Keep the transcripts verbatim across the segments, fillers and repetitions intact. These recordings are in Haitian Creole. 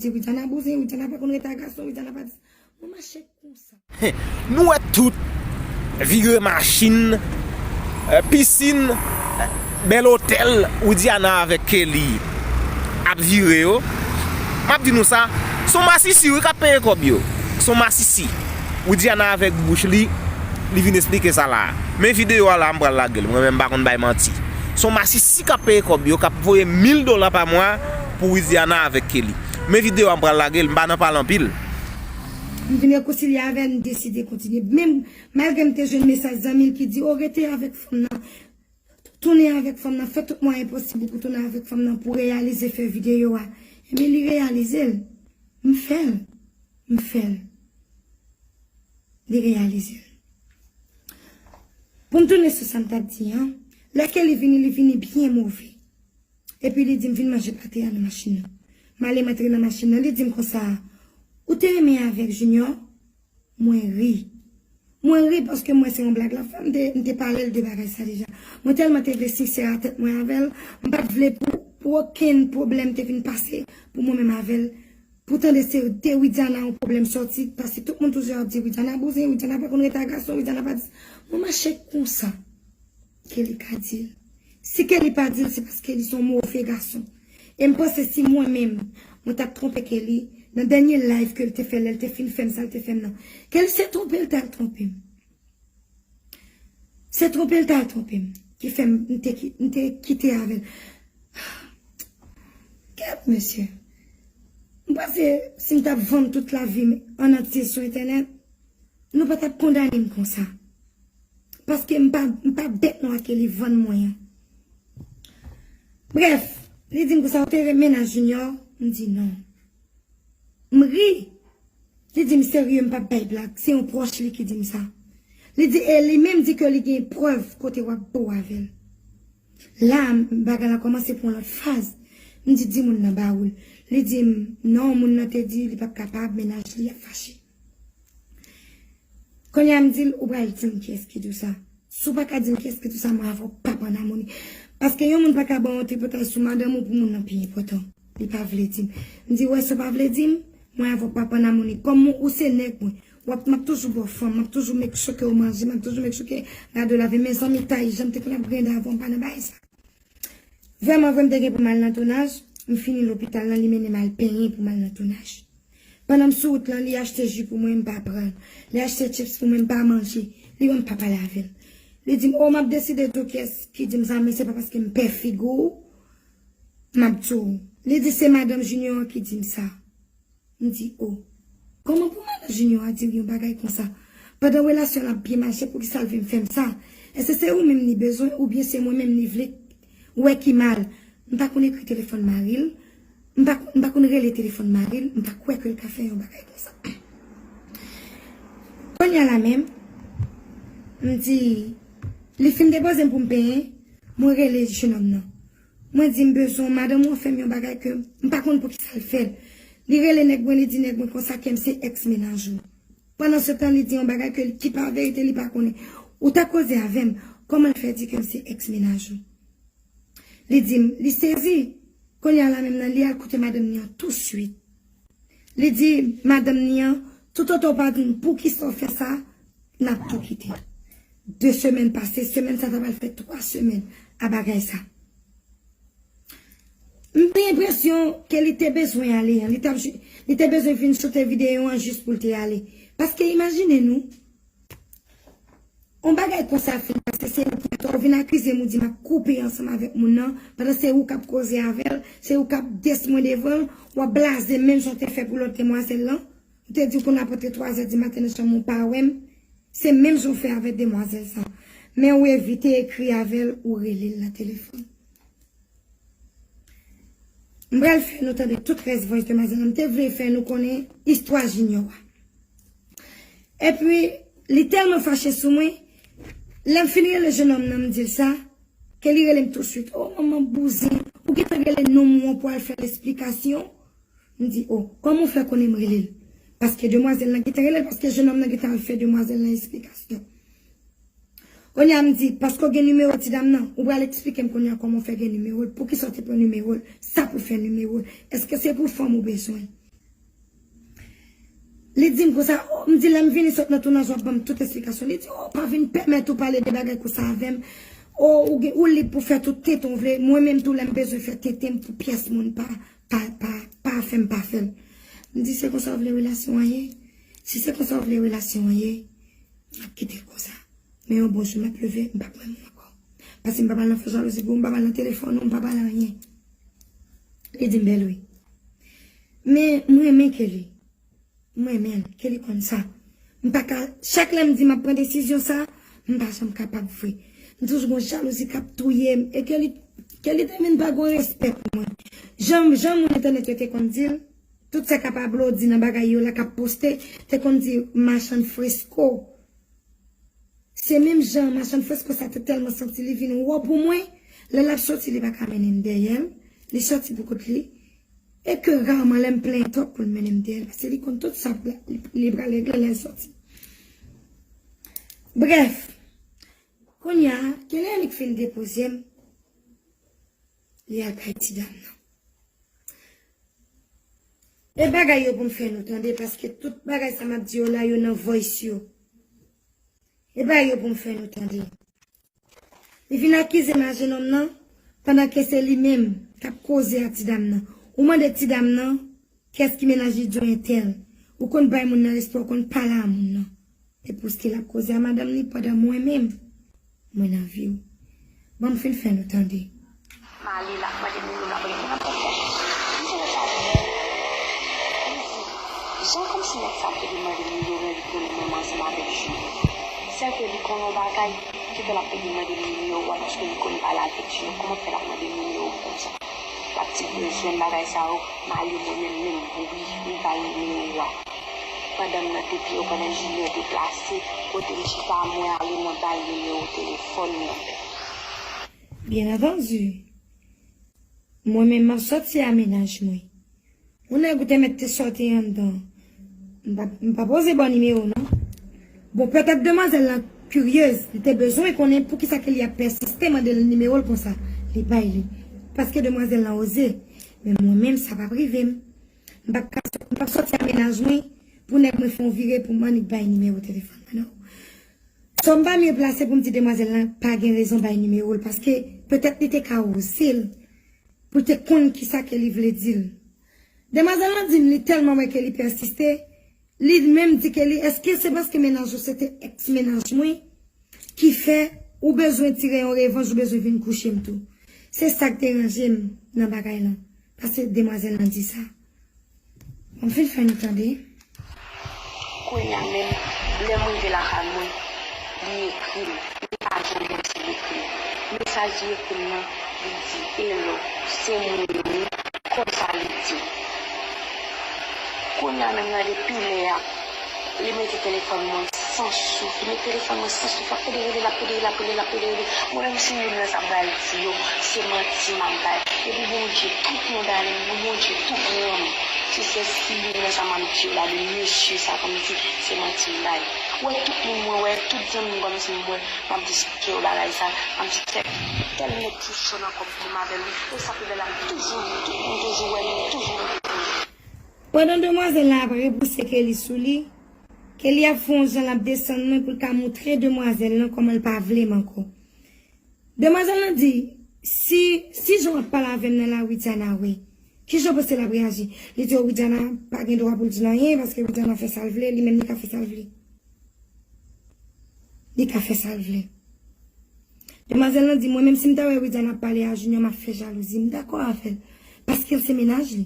di Widiana bouzen, Widiana pa konn rete ak gason, Widiana pa di. Mwen mache konsa. Nou wè tout vire machin, eh, pisin, eh, bèl otèl, Widiana avèk Kelly ap vire yo. M ap di nou sa, se yon masisi wi k ap peye kòb yo. Se yon masisi. Widiana avèk bouch li, li vin esplike sa la. Men videyo a la, m pral lage l. Mwen menm m pa konn bay manti. Se yon masisi k ap peye kòb yo, k ap voye mil dola pa mwa pou Widiana avèk Kelly. Men videyo a, m pral lage l, m pa nan pale anpil. M vin rekonsilye avè l, m deside kontinye. Menm malgre m te jwenn mesaj zanmi l ki di, "O, rete avèk fanm nan. Tounen avèk fanm nan. Fè tout mwayen posib ou pou tounen avèk fanm nan, pou reyalize fè videyo a." Ebyen, li reyalize l. M fè l. M fè l. Li reyalize l. Pou m tounen sou sa m t ap di an, lè ke li vini, li vini byen move. Epi li di m, "Vin manje pate a nan machin nan." M ale m antre nan machin nan, li di m konsa, "Ou te renmen avèk Junior?" Mwen ri. Mwen ri paske mwen se yon blag l ap fè. M te, m te pale l de bagay sa deja. Mwen tèlman te vle sensè a tèt mwen avè l, m pa t vle pou, pou okenn pwoblèm te vin pase pou mwen menm avè l. Pou tande se de Widiana yon pwoblèm sòti, paske tout moun toujou ap di Widiana bouzen, Widiana pa konn rete ak gason, Widiana pa di. Mwen mache konsa. Kelly ka di l. Si Kelly pa di l, se paske li se yon move gason. E m panse si mwen menm, mwen t ap twonpe Kelly, nan dènye live ke l te fè, lè l te fin fè m sa l te fè m nan. Kelly se twonpe l t al twonpe m. Se twonpe l t al twonpe m. Ki fè m, m te, ki- m te kite avè l. Gad, mesye. M panse si m t ap vann tout lavi m an antye sou entènèt, nou pa t ap kondane m konsa. Paske m pa, m pa bèt non a Kelly vann mwen an. Brèf, li di m konsa, "Ou te renmen mennaj Junior?" M di, "Non." M ri. Li di m, "Serye, m p ap bay blag. Se yon pwòch li ki di m sa." Li di, e li menm di ke li gen prèv kote w ap bo avè l. La, bagay la kòmanse pran lòt faz. M di, "Di moun nan ba ou l." Li di m, "Non, moun nan te di li p ap kapab, mennaj li ap fache." Kounye a m di l, "Ou pral di m kiyès ki di w sa. Si w pa ka di m kiyès ki di w sa, mwen avè w p ap an amoni." Paske yon moun pa ka ba w yon tripotay sou madanm ou pou moun nan pi enpòtan. Li pa vle di m. M di, "Wè, si w pa vle di m, mwen avè w p ap an amoni. Kòm ou se nèg mwen, w ap, m ap toujou ba w fanm, m ap toujou make sure ke w manje, m ap toujou make sure ke gade w lave. Men zanmitay, jan m te konn ap grende avè w, m pa nan bagay sa." Vrèman vre, m te gen pou m al nan tounaj, m fini lopital lan, li mennen m al penyen pou m al nan tounaj. Pandan m sou wout lan, li achte ji pou mwen, m pa pran. Li achte chips pou mwen, m pa manje. Li wè m pa pale avè l. Li di m, "O, m ap deside di w kiyès ki di m sa, men se pa paske m pè figi w m ap di w." Li di, "Se madanm Junior an ki di m sa." M di, "O, kòman pou madanm Junior a di w yon bagay konsa? Pandan relasyon l ap byen mache, poukisa l vin fè m sa? Èske se ou menm li bezwen oubyen se mwen menm li vle wè ki mal?" M pa konn ekri telefòn mari l, m pa, m pa konn rele telefòn mari l, m pa kwè ke l ka fè yon bagay konsa. Kounye a la menm, m di, li fin depoze m pou m penyen, mwen rele jenòm nan. Mwen di, "M bezwen w, madanm ou an fè m yon bagay ke m pa konn poukisa l fè l." Li rele nèg mwen, li di nèg mwen konsa ke m se èks mennaj ou. Pandan se tan, li di yon bagay ke, ki pa verite, li pa konnen. Ou ta koze avè m, kòman l fè di ke m se èks mennaj ou? Li di m, li sezi. Kounye a la menm nan, li al koute madanm ni an touswit. Li di madanm ni an, "Toutotan w pa di m poukisa w fè sa, n ap tou kite." De semèn pase, semèn sa ta pral fè twa semèn a bagay sa. M gen enpresyon ke li te bezwen ale an, li t ap ju-, li te bezwen vin choute videyo an jis pou l te ale. Paske imajine nou, yon bagay konsa fin pase, se ou ki atò, ou vin akize m, ou di m ap koupe ansanm avèk moun nan, pandan se ou k ap koze avè l, se ou k ap des mwen devan l, w ap blaze m menm jan w te fè pou lòt demwazèl lan. Ou te di w konn ap rantre twazè di maten nan chanm ou pa wè m, se menm jan w fè avèk demwazèl sa. Men ou evite ekri avè l, ou rele l nan telefòn. M pral fè nou tande tout rès voice demwazèl lan. M te vle fè nou konnen istwa Junior a. Epi, li tèlman fache sou mwen, lè m fin rele jenòm nan, m di l sa, ke li rele m touswit. "O, manman bouzen, ou gentan rele nonm ou an pou al fè l esplikasyon?" M di, "O, kòman w fè konnen m rele l?" Paske demwazèl lan gentan rele l, paske jenòm nan gentan al fè demwazèl lan esplikasyon. Kounye a m di, "Paske w gen nimewo ti dam nan, ou pral eksplike m kounye a kòman w fè gen nimewo l, poukisa w te pran nimewo l, sa pou fè nimewo l, èske se pou fanm ou bezwen?" Li di m konsa, o, m di lè m vini sot nan tounaj w ap ban m tout esplikasyon. Li di, o, pa vin pèmèt ou pale de bagay konsa avè m. O, ou, gen- ou lib pou fè tout tenten w vle. Mwen menm tou lè m bezwen fè tenten m pou pyès moun pa, pa, pa, pa fè m pa fè l. M di se konsa w vle relasyon an ye? Si se konsa w vle relasyon an ye, m ap kite l konsa. Men yon bon jou m ap leve, m p ap wè moun ankò. Paske m p ap al nan fè jalouzi pou ou, m p ap al nan telefòn ou, m p ap al anyen. Li di m bèl wi. Men m renmen Kelly. M renmen l, Kelly konn sa. M pa ka, chak lè m di m ap pran desizyon sa, m pa janm kapab vre. M toujou gon jalouzi k ap touye m. E Kelly, Kelly te vin pa gon respè pou mwen. Jan, jan moun entènèt yo te konn di l, tout sa k ap aplodi nan bagay yo la k ap poste, te konn di machann fresko. Se menm jan machann fresko sa te tèlman santi li vin wo pou mwen, lè l ap soti li pa ka mennen m dèyè l, li soti pou kont li. E ke raman lè m plenyen twòp pou l mennen m dèyè l, paske li konn tout sa li, li pral regle lè l soti. Brèf, kounye a, Kelly annik fin depoze m, li al kay ti dam nan. E bagay yo pou m fè nou tande, paske tout bagay sa m ap di yo la, yo nan voice yo. E bagay yo pou m fè nou tande. Li vin akize m a jenòm nan, pandan ke se li menm k ap koze a ti dam nan. Ou mande ti dam nan, kiyès ki mennaj li, di w entèl. Ou konn bay moun nan respè, ou konn pale a moun nan. E pou sa l ap koze a madanm li pandan mwen menm, mwen nan vi w. Ban m fin fè nou tande. Male l ap mande nimewo l ap rele moun ap fè. Li di nèg sa vini. Li di, jan kòmsi nèg sa te vin mande m nimewo men li konnen mwen ansanm avèk Junior. Sèke li konnen yon bagay, kifè l ap vin mande m nimewo a paske li konn pale avèk Junior. Kòman fè l ap mande m nimewo m konsa? L ap di bezwen bagay sa yo, male mwen menm menm, wi, li bay nimewo a. Pandan m nan tete yo, pandan Junior deplase, kote m chita, mwen ale, mwen bay nimewo telefòn nan. Bien entendu, mwen menm m ap sòti a mennaj mwen. Yon nèg ou te mèt te sòti anndan. M pa, m pa poze ba w nimewo non. Bon, petèt demwazèl lan kiryez, li te bezwen konnen poukisa ke li ap pèsiste mande l nimewo l konsa. Li bay li. Paske demwazèl lan oze. Men mwen menm, sa p ap rive m. M p ap ka sò- m p ap sòti a mennaj mwen pou nèg mwen fè yon vire pou m annik bay nimewo telefòn mwen non. So m pa mye plase pou m di demwazèl lan pa gen rezon bay nimewo l, paske petèt li te ka oze l, pou l te konn kisa ke li vle di l. Demwazèl lan di m li tèlman wè ke li pèsiste, li menm di ke li, èske se paske mennaj ou se te èks mennaj mwen ki fè ou bezwen tire yon revanj, ou bezwen vin kouche m tou? Se sa k deranje m nan bagay lan. Paske demwazèl lan di sa. Ban m fin fè nou tande. Kounye a menm, lè m rive lakay mwen, li ekri m. Li pa janm manti, li ekri m. Mesaj li ekri m nan, li di, "Hello, se mwen wi," konsa li di m. Kounye a menm nan, depi lè a, li mete telefòn mwen san souf. Li mete telefòn mwen san souf. L ap pede rele, l ap pede rele, l ap pede rele, l ap pede rele. Mwen menm si youn nan sa m pral di yo, se manti m ap bay. Epi Bondye tout moun dale m, Bondye tout moun. Si se si youn nan sa m ap di yo la, de mesye sa kòmsi se manti m bay. Wè tout moun mwen wè, tout zanmi m kòmsi m wè, m ap di ke yo bagay sa, m ap di kèk tèl nèg ki cho nan kòb pou m avè l, e sa pi bèl la m toujou, tout moun toujou wè m, toujou. Pandan demwazèl la ap rebouse Kelly sou li, Kelly ap fè yon jan l ap desann mwen pou l ka moutre demwazèl lan kòman l pa vle m ankò. Demwazèl lan di, si, si jan w ap pale avè m nan la Widiana wè, kijan w panse l ap reyaji? Li di, o, Widiana pa gen dwa pou l di l anyen, paske Widiana fè sa l vle, li menm li ka fè sa l vle. Li ka fè sa l vle. Demwazèl lan di, mwen menm si m ta wè Widiana ap pale a Junior, m ap fè jalouzi. M dakò avè l. Paske l se mennaj li.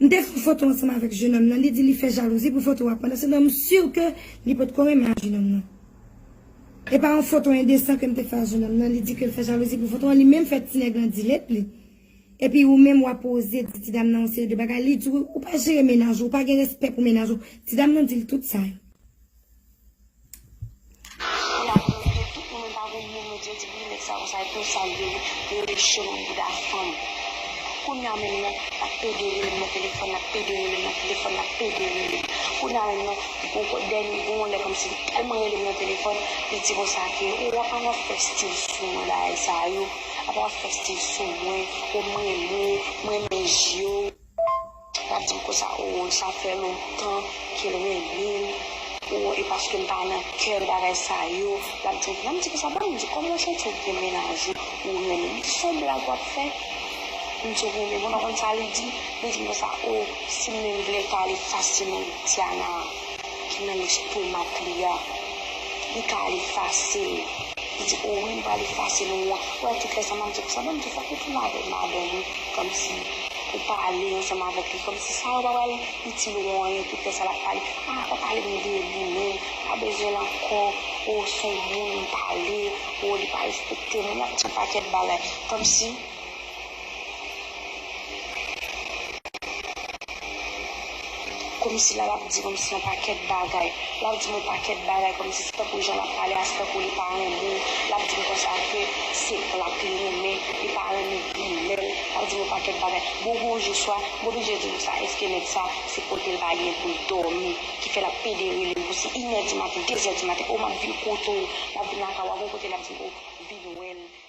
M te fè yon foto ansanm avèk jenòm nan, li di li fè jalouzi pou foto a. Pandansetan, m si ke li potko renmen a jenòm nan. E pa yon foto endesan ke m te fè a jenòm nan, li di ke l fè jalouzi pou foto a, li menm fè ti nèg lan delete li. Epi ou menm w ap oze di ti dam nan yon seri de bagay, li di w, ou pa jere mennaj ou, ou pa gen respè pou mennaj ou. Ti dam nan di l tout sa yo. Kounye a pou mwen, tout moun pa gon moun, yo di, yo di, "Wi, nèg sa konsa, epi w sa, yo, yo rele cho nan bouda fanm." Kounye a menm nan, l ap pede rele m nan telefòn, l ap pede rele m nan telefòn, l ap pede rele m. Kounye a menm nan, gon kote dènye, gon lè kòmsi li tèlman rele m nan telefòn, li di konsa ke, "O, apa w ap fè stil sou mwen, bagay sa yo? Apa w ap fè stil sou mwen? O, m renmen w, m renmen je w." L ap di m konsa, o, sa fè lontan ke l renmen m, o, e paske m pa nan kè bagay sa yo, l ap di m, m di konsa, bon, m di, kòman w santi w gen mennaj ou, ou renmen m? M di, se yon blag w ap fè? M di, ou renmen m? Ou konn sa li di? Li di m konsa, o, si m menm vle, m ka ale fasilman, Diana ki nan lestomak li a, li ka ale fasil. Li di, o wi, m prale fasil, ou wè, tout lè sa m ap di konsa, bon, m di, fòk ou tounen avèk madanm ou, kòmsi, ou pale ansanm avèk li, kòmsi sa yo pa pral itil ou anyen, tout lè sa l ap pale, a, pa pale m de li, men, pa bezwen l ankò, o, se yon moun m pale, o, li pa respekte moun, l ap di yon pakèt bagay, kòmsi, kòmsi la, l ap di kòmsi yon pakèt bagay. L ap di m yon pakèt bagay kòmsi se tankou jan l ap pale a, se tankou li pa renmen w. L ap di m konsa ke se plat li renmen, li pa renmen grimèl. L ap di m yon pakèt bagay. Bon, gon jou swa, m oblije di nou sa, èske nèg sa, se kote l pa gen pou l dòmi, ki fè l ap pede rele m pou se inè di maten, dezè di maten, o, m ap vin kote w, m ap vin lakay w, a gon kote l ap di m, o, vin wè m.